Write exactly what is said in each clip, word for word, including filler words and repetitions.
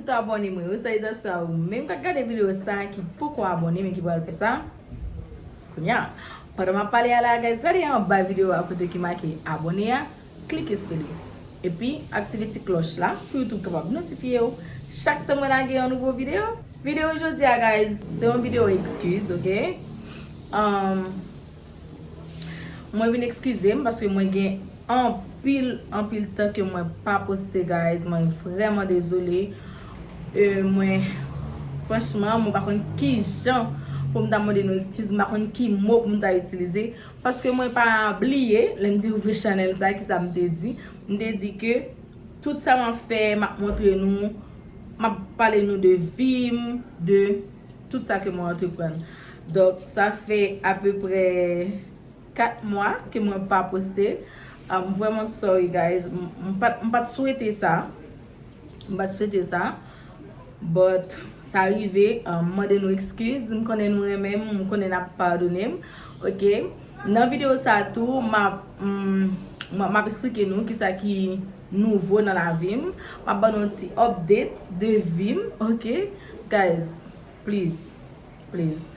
Abòne mwen yo, salitasyon'w menm k ap gade videyo sa ki poko abòne men ki pral fè sa kounya. Pandan m ap pale a la, guys, gade anba videyo a kote ki make abòne a, klike sou li. Epi aktive ti klòch la pou YouTube kapab notifye w chak tan mwen lage yon nouvo videyo. Videyo jodi a, guys, se yon videyo eskiz, oke? Um, Mwen vin eskize m paske mwen gen anpil, anpil tan ke mwen pa poste, guys. Mwen vrèman dezole. E mwen, franchman, mwen pa konn ki jan pou m ta mande nou eskiz, m pa konn ki mo pou m ta itilize. Paske mwen pa bliye, lè m te ouvri chanèl sa, ki sa m te di? M te di ke tout sa m ap fè, m ap montre nou, m ap pale nou de vi m, de tout sa ke mwen antreprann. Donk, sa fè apeprè kat mwa ke mwen pa poste. Ah, m vrèman sorry, guys. M, m pa t, m pa t swete sa. M pa t swete sa. But, sa rive. Ah, m mande nou eskiz. M konnen nou renmen m. M konnen n ap padone m. Oke? Nan videyo sa tou, m ap, m, m, m ap eksplike nou kisa ki nouvo nan lavi m. M ap ban nou yon ti update de vi m. Oke? Guys, please. Please.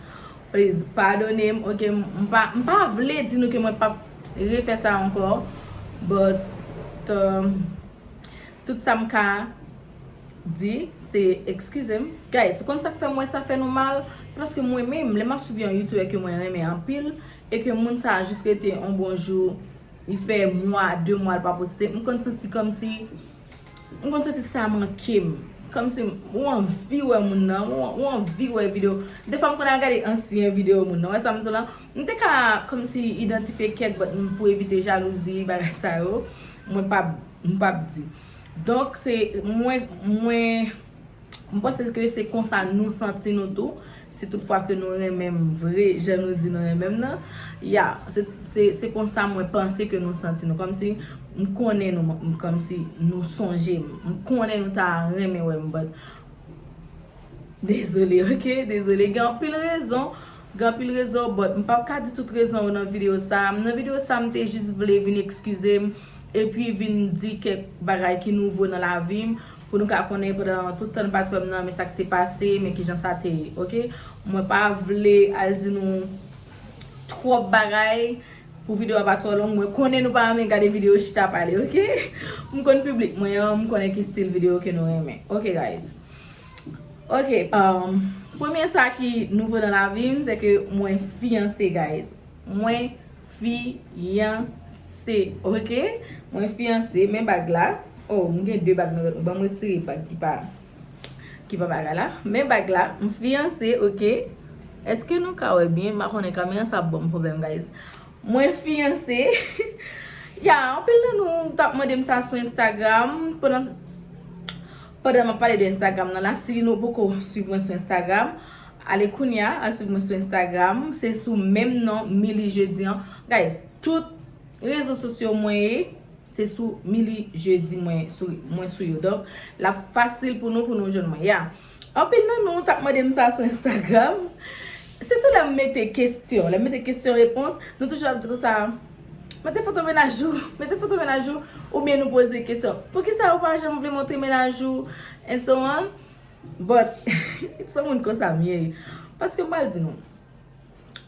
Please, padone m, oke? M pa, m pa vle di nou ke mwen p ap refè sa ankò, but, um, tout sa m ka di, se eskize m. Guys, ou konn sa k fè m wè sa fè nou mal? Se paske mwen menm, lè m ap swiv yon YouTuber ke mwen renmen anpil, e ke moun sa a jis rete yon bon jou, li fè mwa, de mwa l pa poste, m konn santi kòmsi, m konn santi sa manke m. Kòmsi ou anvi wè moun nan, ou, ou anvi wè videyo. Defwa m konn al gade ansyen videyo moun nan. Wè sa m di w la? M te ka kòmsi idantifye kèk, but m, pou evite jalouzi, bagay sa yo, mwen p ap, m p ap di. Donk, se mwen, mwen M panse ke se konsa nou santi nou tou. Si tout fwa ke nou renmen m vre, jan nou di nou renmen m nan, ya, se, se, se konsa mwen panse ke nou santi nou. Kòmsi m konnen nou, m, kòmsi nou sonje m. M konnen nou ta renmen wè m, but dezole, oke? Dezole. Gen anpil rezon. Gen anpil rezon, but m p ap ka di tout rezon yo nan videyo sa. Nan videyo sa, m te jis vle vin eskize m, epi vin di kèk bagay ki nouvo nan lavi m, pou nou ka konnen pandan tout tan nou pa t wè m nan, men sa k te pase, men kijan sa te ye, oke? Mwen pa vle al di nou twòp bagay, pou videyo a pa twò long. Mwen konnen nou pa renmen gade videyo chita pale, oke? M konn piblik mwen an, m konnen ki stil videyo ke nou renmen. Oke, guys. Oke, um, premye sa ki nouvo nan lavi m, se ke mwen fiyanse, guys. Mwen fiyanse, oke? Mwen fiyanse, men bag la. Oh, m gen de bag nan, ban m retire bag ki pa, ki pa bagay la. Men bag la, m fiyanse, oke? Èske nou ka wè byen? M pa konnen, kamera sa ap ban m pwoblèm, guys. Mwen fiyanse. Ya, anpil nan nou t ap mande m sa sou Instagram. Pandan, pandan m ap pale de Instagram nan la, si nou poko swiv mwen sou Instagram, ale kounya, al swiv mwen sou Instagram. Se sou menm non, Milly Jeudi an. Guys, tout rezo sosyo mwen ye, se sou Milly Jeudi mwen sou, mwen sou yo. Donk, l ap fasil pou nou, pou nou jwenn mwen. Ya. Anpil nan nou t ap mande m sa sou Instagram. Sitou lè m mete kesyon, lè m mete kesyon repons, nou toujou ap di konsa, "Mete foto mennaj ou, mete foto mennaj ou," oubyen nou poze kesyon, "Poukisa ou pa janm vle montre mennaj ou?" and so on. But, se moun konsa m ye. Paske m pral di nou,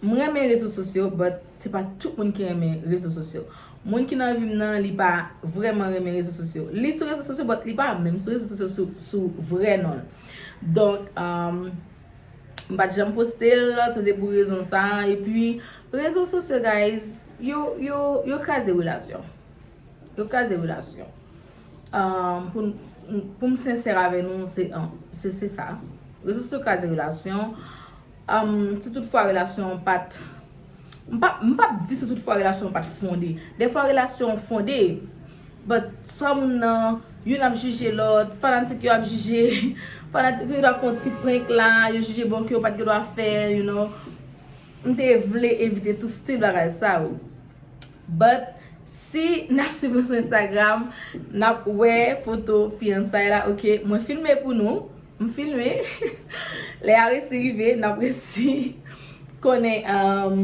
m renmen rezo sosyo, but se pa tout moun ki renmen rezo sosyo. Moun ki nan vi m nan, li pa vrèman renmen rezo sosyo. Li sou rezo sosyo, but li pa menm sou rezo sosyo sou, sou vrè non l. Donk, um, m pa t janm poste l, se te pou rezon sa. Epi, rezo sosyo, guys, yo, yo, yo kraze relasyon. Yo kraze relasyon. Um, pou, pou m sensè avè nou, se, um, se, se sa. Rezo sosyo kraze relasyon. Um, si tout fwa relasyon an pa t, m pa, m p ap di si tout fwa relasyon an pa t fonde. Defwa relasyon an fonde, but swa moun nan, youn ap jije lòt, fanatik yo ap jije, fanatik yo ap fè yon ti prank la, yo jije bon ke yo pa t gen dwa fè, you know. M te vle evite tout stil bagay sa yo. But, si n ap swiv mwen sou Instagram, n ap wè foto fiyansay la, oke? Mwen filme pou nou. M filme. Lè a resi rive, n ap resi konnen, um,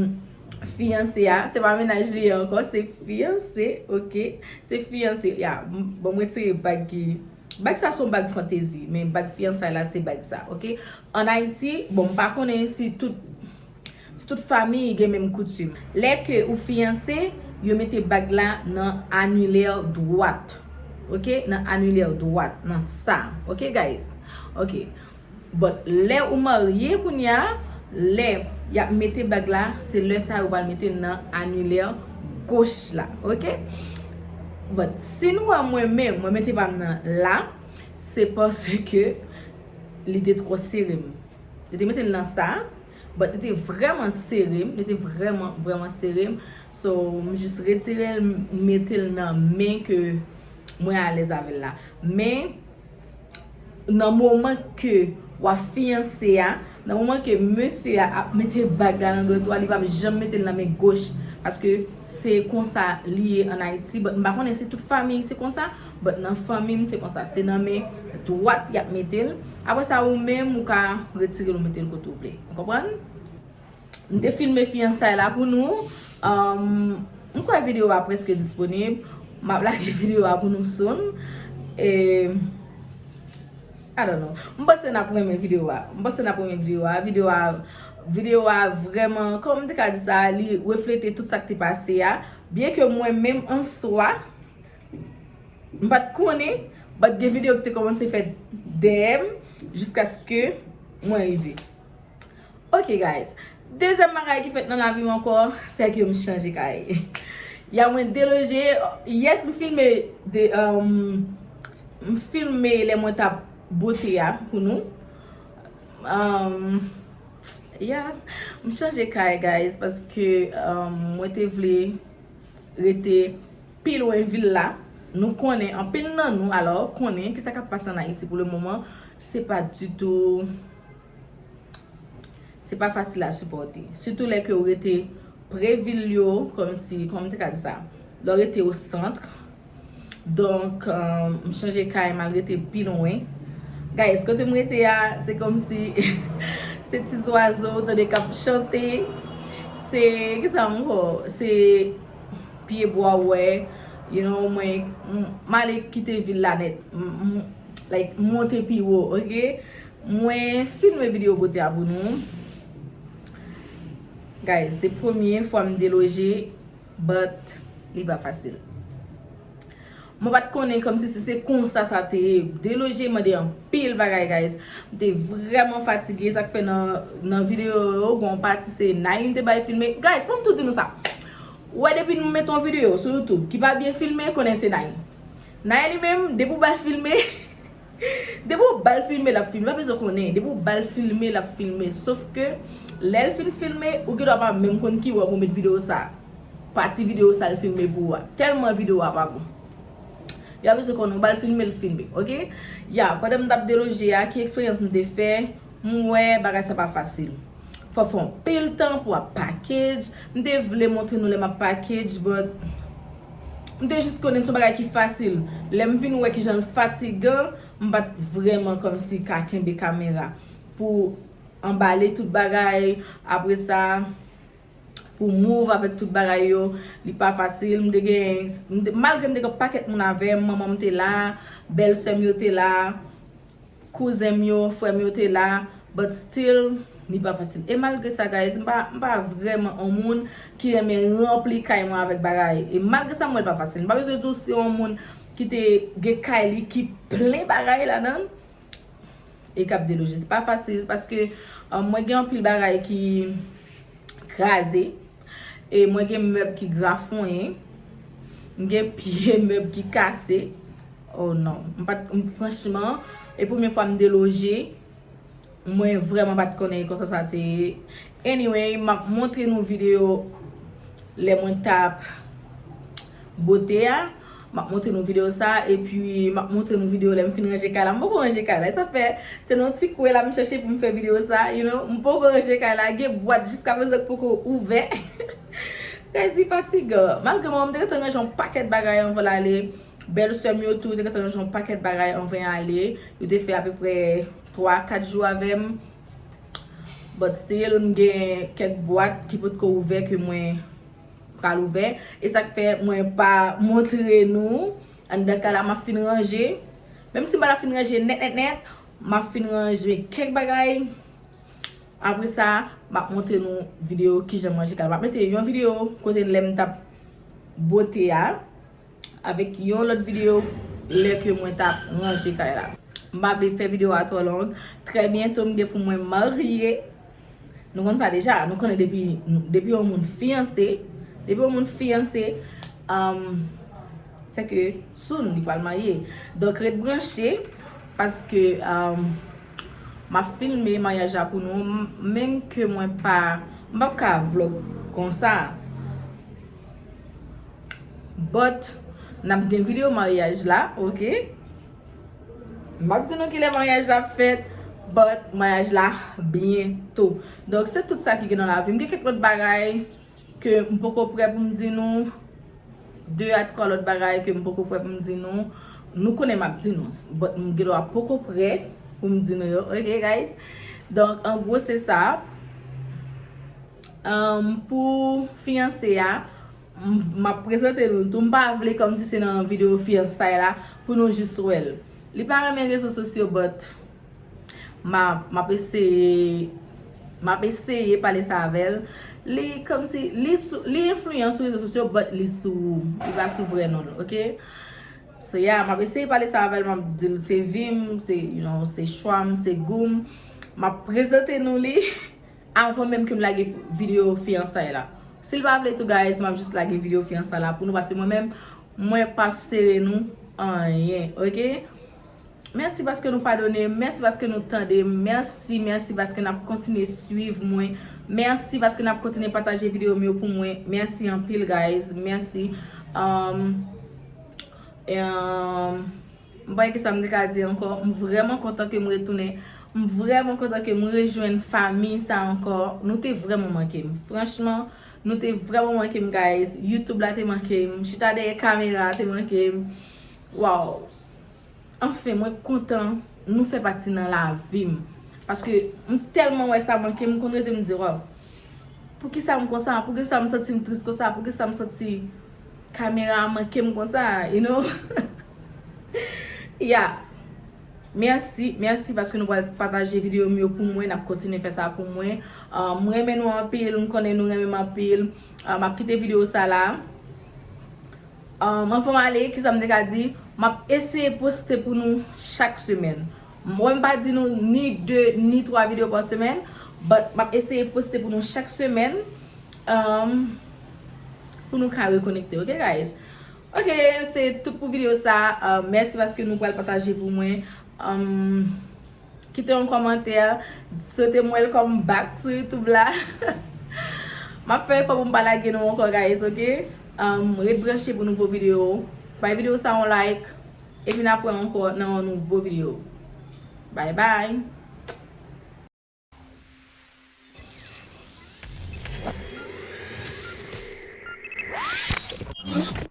fiyanse a. Se pa mennaj li ankò, se fiyanse, oke? Se fiyanse, ya. M, bon, mwen retire bag ki, Bag sa se yon bag fantezi, men bag fiyansay la se bag sa, oke? Ann Ayiti, bon, m pa konnen si tout, si tout fanmi gen menm koutim. Lè ke ou fiyanse, yo mete bag la nan anilè dwat, oke? Nan anilè dwat, nan sa, oke, guys? Oke. But lè ou marye kounye a, lè y ap mete bag la, se lè sa yo pral mete l nan anilè goch la, oke? But si nou wè mwen menm, mwen mete pa m nan la, se paske li te twò sere m. Li te mete l nan sa, but li te vrèman sere m, li te vrèman, vrèman sere m. So, m jis retire l, m mete l nan men ke mwen alèz avè l la. Men, nan moman ke w ap fiyanse a, nan moman ke mesye a ap mete bag la nan dwèt ou a, li p ap janm mete l nan men goch, paske se konsa li ye ann Ayiti. But m pa konnen si tout fanmi se konsa, but nan fanmi m se konsa. Se nan men dwat y ap mete l. Apre sa, ou menm, ou ka retire l, ou mete l kote ou vle. Ou konprann? M te filme fiyansay la pou nou. Um, m kwè videyo a prèske disponib. M ap lage videyo a pou nou soon. E, I don't know. M panse n ap renmen videyo a. M panse n ap renmen videyo a. Videyo a, videyo a vrèman, kòman m te ka di sa, li reflete tout sa k te pase a. Byen ke mwen menm an swa, m pa t konnen, but gen videyo ki te kòmanse fèt dèyè m, jiskaske mwen rive. Ok, guys. Dezyèm bagay ki fèt nan lavi m ankò, se ke m chanje kay. Ya mwen deloje. Yes, m filme de, um, m filme lè mwen t ap bote a pou nou. Um, ya, m chanje kay, guys, paske, um, mwen te vle rete pi lwen vil la. Nou konnen, anpil nan nou, alò, konnen kisa k ap pase ann Ayiti pou le moman. Se pa ditou, se pa fasil a sipòte. Sitou lè ke w rete pre vil yo, kòmsi, kòman m te ka di sa? Lè w rete o sant. Donk, um, m chanje kay, m al rete pi lwen. Guys, kote m rete a, se kòmsi se ti zwazo, w tande k ap chante. Se, kisa ankò? Se pye bwa w wè, you know, mwen, m, m ale kite vil la nèt. M, m, like, m monte pi wo, ok? Mwen filme videyo bote a pou nou. Guys, se premye fwa m deloje, but li pa fasil. Mwen pa t konnen kòmsi si se konsa sa te ye. Deloje mande anpil bagay, guys. M te vrèman fatige, sa k fè nan, nan videyo yo, gen yon pati se Naïm te bay filme. Guys, fò m tou di nou sa. Ou wè, depi nou mete yon videyo sou YouTube ki pa byen filme, konnen se Naïm. Naïm li menm, depi w ba l filme, depi w ba l filme, l ap filme. Pa bezwen konnen. Depi w ba l filme, l ap filme. Sof ke, lè l fin filme, ou gendwa pa menm konn ki wè pou w met videyo sa. Pati videyo sa l filme pou ou a. Tèlman videyo a pa bon. Yo pa bezwen konnen, ou ba l filme, l filme, ok? Ya, pandan m t ap deloje a, ki eksperyans m te fè? M wè bagay sa pa fasil. Fò w fè anpil tan pou w ap package. M te vle montre nou lè m ap package, but m te jis konnen se yon bagay ki fasil. Lè m vin wè kijan l fatigan, m pa t vrèman kòmsi ka kenbe kamera pou anbale tout bagay. Apre sa, pou move avèk tout bagay yo, li pa fasil. M te gen, m te, malgre m te gen pakèt moun avè m, manman m te la, bèlsè m yo te la, kouzen m yo, frè m yo te la, but still, li pa fasil. E malgre sa, guys, m pa, m pa vrèman yon moun ki renmen ranpli kay mwen avèk bagay. E malgre sa, m wè l pa fasil. M pa bezwen di w si yon moun ki te gen kay li ki plen bagay ladan l, e k ap deloje. Se pa fasil, paske, um, mwen gen anpil bagay ki kraze, e mwen gen mèb ki grafonyen, m gen pye mèb ki kase. Oh non, m pa t, m, franchman, e premye fwa m deloje, mwen vrèman pa t konnen konsa sa te ye. Anyway, m ap montre nou videyo lè mwen t ap bote a. M ap montre nou videyo sa, epi m ap montre nou videyo lè m fin ranje kay la. M poko ranje kay la. Sa fè, se nan ti kwen la m chèche pou m fè videyo sa, you know. M poko ranje kay la. Gen bwat jiska prezan k poko ouvè. Guys, li fatigan. Malgre manman m te gentan ranje yon pakèt bagay anvan l ale, bèlsè m yo tou te gentan ranje yon pakèt bagay anvan y ale. Yo te fè apeprè twa, kat jou avè m. But still, m gen kèk bwat ki potko ouvè ke mwen pral ouvè. E sa k fè mwen pa montre nou anndan kay la, m ap fin ranje. Menm si m pa ta fin ranje nèt, nèt, nèt, m ap fin ranje kèk bagay. Apre sa, m ap montre nou videyo kijan m ranje kay la. M ap mete yon videyo kote lè m t ap bwote a, avèk yon lòt videyo lè ke mwen t ap ranje kay la. M pa vle fè videyo a twò long. Trè byento, m gen pou mwen marye. Nou konn sa deja. Nou konnen depi, depi yon moun fiyanse, depi yon moun fiyanse, um, se ke soon li pral marye. Donk, ret branche, paske, um, m ap filme maryaj la pou nou, m- menm ke mwen pa, m p ap ka vlog konsa. But, n ap gen videyo maryaj la, oke? M p ap di nou kilè maryaj la ap fèt, but maryaj la byento. Donk, se tout sa ki gen nan lavi m. Gen kèk lòt bagay ke m poko prè pou m di nou. De a twa lòt bagay ke m poko prè pou m di nou. Nou konnen m ap di nou. But m gen dwa poko prè pou m di nou yo. Oke, guys? Donk, an gwo, se sa. Um, pou fiyanse a, m- m ap prezante nou tou. M pa vle kòmsi se nan videyo fiyansay la pou nou jis wè l. Li pa renmen rezo sosyo, but m ap, m ap eseye, m ap eseye pale sa avè l. Li kòmsi, li sou, li enfliyan sou rezo sosyo, but li sou, li pa sou vrè non l, oke? So, yeah, m ap eseye pale sa avè l, m ap di l se vi m, se, you know, se chwa m, se gou m. M ap prezante nou li avan menm ke m lage videyo fiyansay la. Si l pa vle tou, guys, m ap jis lage videyo fiyansay la pou nou, paske mwen menm, mwen p ap sere nou anyen, oke? Mèsi paske nou padone m, mèsi paske nou tande m, mèsi, mèsi paske n ap kontinye swiv mwen, mèsi paske n ap kontinye pataje videyo m yo pou mwen, mèsi anpil, guys, mèsi. Um, um, m pa wè kisa m te ka di ankò. M vrèman kontan ke m retounen. M vrèman kontan ke m rejwenn fanmi sa ankò. Nou te vrèman manke m. Franchman, nou te vrèman manke m, guys. YouTube la te manke m. Chita dèyè kamera te manke m. Wow. Anfen, mwen kontan nou fè pati nan lavi m. Paske m tèlman wè sa manke m, m konn rete m di, "Waw, poukisa m konsa? Poukisa m santi m tris konsa? Poukisa m santi kamera a manke m konsa?" You know? Yeah. Mèsi, mèsi paske nou pral pataje videyo m yo pou mwen, n ap kontinye fè sa pou mwen. Ah, m renmen nou anpil, m konnen nou renmen m anpil. Ah, m ap kite videyo sa la. Um, anvan m ale, kisa m te ka di? M ap eseye poste pou nou chak semèn. Mwen, m pa di nou ni de, ni twa videyo pa semèn, but m ap eseye poste pou nou chak semèn, um, pou nou ka rekonekte, oke, guys? Oke, se tout pou videyo sa. Um, mèsi paske nou pral pataje pou mwen. Um, Kite yon kòmantè, swete m welcome back sou YouTube la. M ap fè efò pou m pa lage nou ankò, guys, oke? Um, ret branche pou nouvo videyo. Bay videyo sa yon like. E vin apre ankò nan yon nouvo videyo. Bye bye.